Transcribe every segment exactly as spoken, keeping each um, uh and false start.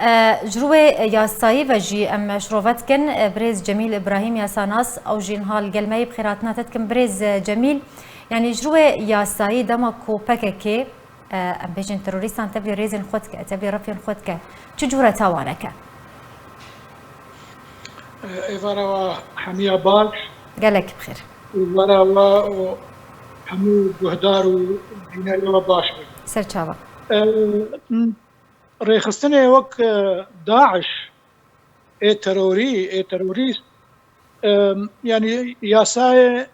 E, ji rûyê yasayî ve jî em şirove dikin. E, birêz Cemîl Îbrahîm, yasanas, ew jî niha li gel me yê, bi xêr hatina te dikim. Birêz, e, Cemîl, yanî ji rûyê yasayî dema ku P K K, e, em bêjin terorîstan tevlî rêzên xwe dike, tevlî refên xwe dike, çi cûre tawaneke? Êvara wa hemiya baş. Gelek bi xêr. Êvara wa û hemû guhdar û bînerê wa baş bin. Ser çava. E, rêxistinê wek, e, DAIŞ, ê terorî, ê terorîst, e, yanî yasayê,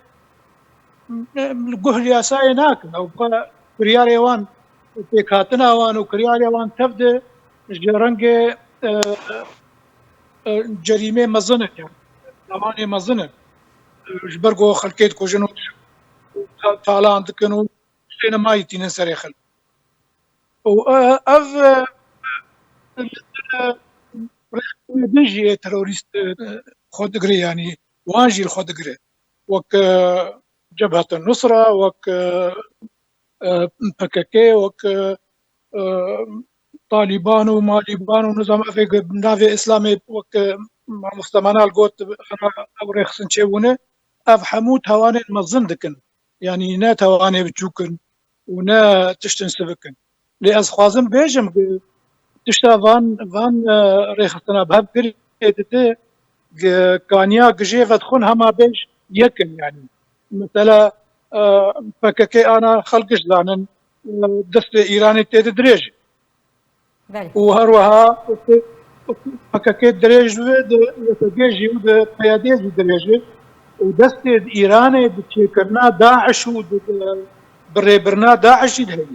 e, li guh li yasayê nakin. Ew xwe kiryarê wan, pêkhatina wan û kiryarê wan tev de ji rengê, e, e, cerîmê mezin in, yani, tawanê mezin in. E, ji ber ku xelkê dikujin û ta-, talan dikin û tiştê nema yî tînin serê xelk. Û, e, ev, e, e, rêxistinê din jî yê terorîst, e, xwe digire, yanî wan jî li xwe digire. Wek, e, Cebhet Nusra, wek, e, e, P K K, wek, e, e, Talîban û Malîban û nizam evê navê Îslamê wek, e, mamoste Manal got, ew rêxistin çêbûne, ev hemû tawanên mezin dikin. Yanî ne tawanê biçûk in û ne tiştin sivik in. Lê ez xwazim bêjim ku tişta van, van, e, rêxistina bi hev kirê dide, gi-, kaniya gijê vedixwin hema bêj yek in, yanî. Mesela, e, P K K ana xelk giş zanin, e, destê Îranê tê de dirêj e. Belê. Û her wiha P K K dirêj ve di Y P G jî û di P Y D jî dirêj e. Û destê di Îranê di çêkirina DAIŞ û di, di birêbirina DAIŞ jî de heye.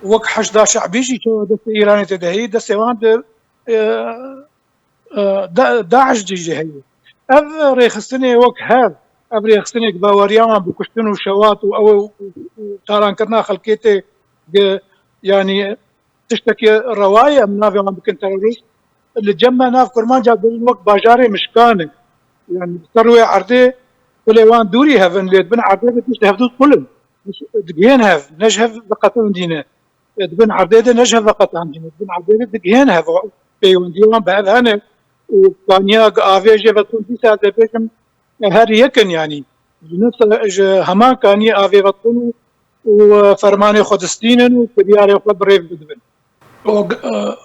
Wek Heşda Şe'bî jî çawa destê Îranê tê de heye, destê wan di, e, e, Da-, DAIŞ jî jî heye. Ev rêxistinê wek hev, ev rêxistinê ku baweriya wan bi kuştin û şewat û ew û, û, û talankirina xelkê tê, ge-, yanî tiştekî rewa ye, em navê wan bikin terorîst. Li cem me nav Kurmanca dibin wek bajarê Mişkan e. Yanî ser wê erdê kulê wan dûrî hev in, lê di bin erdê de pişt hevdû qul in. Digihên hev, ne ji hev veqetandîne. E, di bin erdê de ne ji hev veqetandîne. Di bin erdê de digihên hev. Peywendiyê wan bi hev hene û kaniya avê jê vedixwin dîsa ez ê bêjim, e, her yek in yanî. Ji nifsa, ji heman kaniyê avê vedixwin û, û, e, fermanê xwe distînin û kiryarê xwe bi rê didibin. Û, e,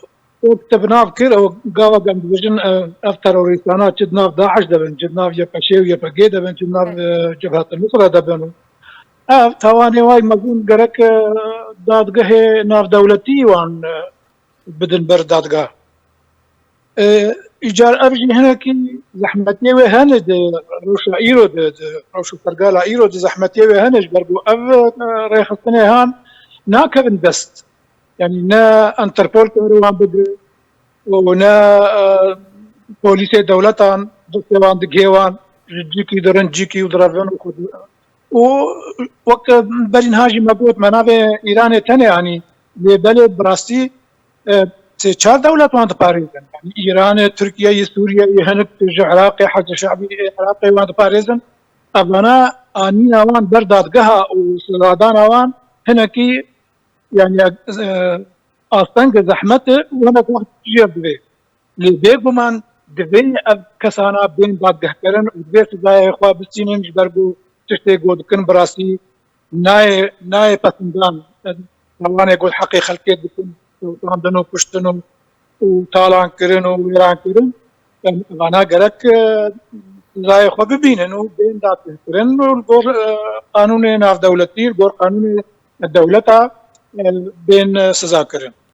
wek te bi nav kir, û gava em dibêjin, e, ev terorîstana çi di nav DAIŞ de bin, çi di nav Y P Ş û Y P G de bin, çi di nav, e, Cebhet Nusra de bin. Ev tawanê wayî mezin gerek, e, dadgehê navdewletî wan, e, bidin ber dadgeh. E, îcar ev jî hinekî zehmetiyê wê hene di rewşa îro de, di rewşa pergala îro de zehmetiyê wê hene, ji ber ku ev, e, rêxistinê han nakevin dest. Yanî ne Interpol kare wan bigire û ne, e, polîsê dewletan destê wan digihê wan, ji cîkî dirin cîkî û direvin û xwe di-, û wek berî niha jî me got, me navê Îranê tenê anî, lê belê bi rastî, e, sê çar dewlet wan diparêzin. Yanî Îranê, Tirkiyeyê, Sûriyeyê, hinek ji Iraqê, Heşdê Şe'bî Iraqê wan diparêzin. Evana anîna wan ber dadgeha û sizadana wan hinekî, yanî, e, asteng e, zehmet e û hinek wext jê divê. Lê bêguman divê ev kesana bên dadgehkirin û divê sizayê xwe bistînin, ji ber ku tiştê ku dikin bi rastî nayê, nayê pesindan. Tawanê ku heqê xelkê dikin, şewitandin û kuştin û, û talankirin û wêrankirin, em, vana gerek, e, sizayê xwe bibînin û bên dadgehkirin û li gor, e, qanûnê navdewletî, li gor qanûnê dewleta, e, bên, e, sizakirin.